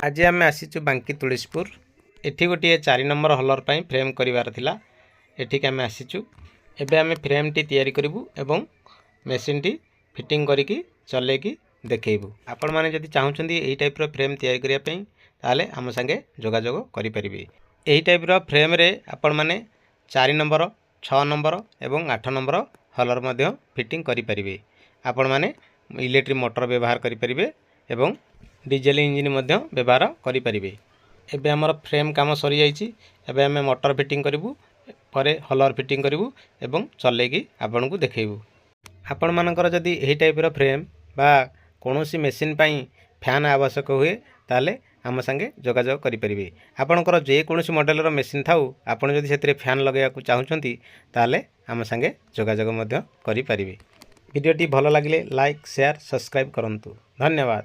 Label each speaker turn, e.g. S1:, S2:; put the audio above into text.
S1: ଆଜି ଆମେ ଆସିଛୁ ବାଙ୍କି ତୁଳସୀପୁର। ଏଠି ଗୋଟିଏ 4 ନମ୍ବର ହଲର ପାଇଁ ଫ୍ରେମ୍ କରିବାର ଥିଲା। ଏଠିକି ଆମେ ଆସିଛୁ। ଏବେ ଆମେ ଫ୍ରେମ୍ଟି ତିଆରି କରିବୁ ଏବଂ ମେସିନ୍ଟି ଫିଟିଂ କରିକି ଚଲେଇକି ଦେଖେଇବୁ। ଆପଣମାନେ ଯଦି ଚାହୁଁଛନ୍ତି ଏହି ଟାଇପ୍ର ଫ୍ରେମ୍ ତିଆରି କରିବା ପାଇଁ, ତାହେଲେ ଆମ ସାଙ୍ଗେ ଯୋଗାଯୋଗ କରିପାରିବେ। ଏହି ଟାଇପ୍ର ଫ୍ରେମ୍ରେ ଆପଣମାନେ 4 ନମ୍ବର, 6 ନମ୍ବର ଏବଂ 8 ନମ୍ବର ହଲର ମଧ୍ୟ ଫିଟିଂ କରିପାରିବେ। ଆପଣମାନେ ଇଲେକ୍ଟ୍ରିକ୍ ମୋଟର ବ୍ୟବହାର କରିପାରିବେ ଏବଂ ଡିଜେଲ ଇଞ୍ଜିନ୍ ମଧ୍ୟ ବ୍ୟବହାର କରିପାରିବେ। ଏବେ ଆମର ଫ୍ରେମ୍ କାମ ସରିଯାଇଛି। ଏବେ ଆମେ ମୋଟର ଫିଟିଂ କରିବୁ, ପରେ ହଲର ଫିଟିଂ କରିବୁ ଏବଂ ଚଲେଇକି ଆପଣଙ୍କୁ ଦେଖେଇବୁ। ଆପଣମାନଙ୍କର ଯଦି ଏହି ଟାଇପ୍ର ଫ୍ରେମ୍ ବା କୌଣସି ମେସିନ୍ ପାଇଁ ଫ୍ୟାନ୍ ଆବଶ୍ୟକ ହୁଏ, ତାହେଲେ ଆମ ସାଙ୍ଗେ ଯୋଗାଯୋଗ କରିପାରିବେ। ଆପଣଙ୍କର ଯେକୌଣସି ମଡ଼େଲର ମେସିନ୍ ଥାଉ, ଆପଣ ଯଦି ସେଥିରେ ଫ୍ୟାନ୍ ଲଗାଇବାକୁ ଚାହୁଁଛନ୍ତି, ତାହେଲେ ଆମ ସାଙ୍ଗେ ଯୋଗାଯୋଗ ମଧ୍ୟ କରିପାରିବେ। ଭିଡ଼ିଓଟି ଭଲ ଲାଗିଲେ ଲାଇକ୍, ସେୟାର, ସବସ୍କ୍ରାଇବ୍ କରନ୍ତୁ। ଧନ୍ୟବାଦ।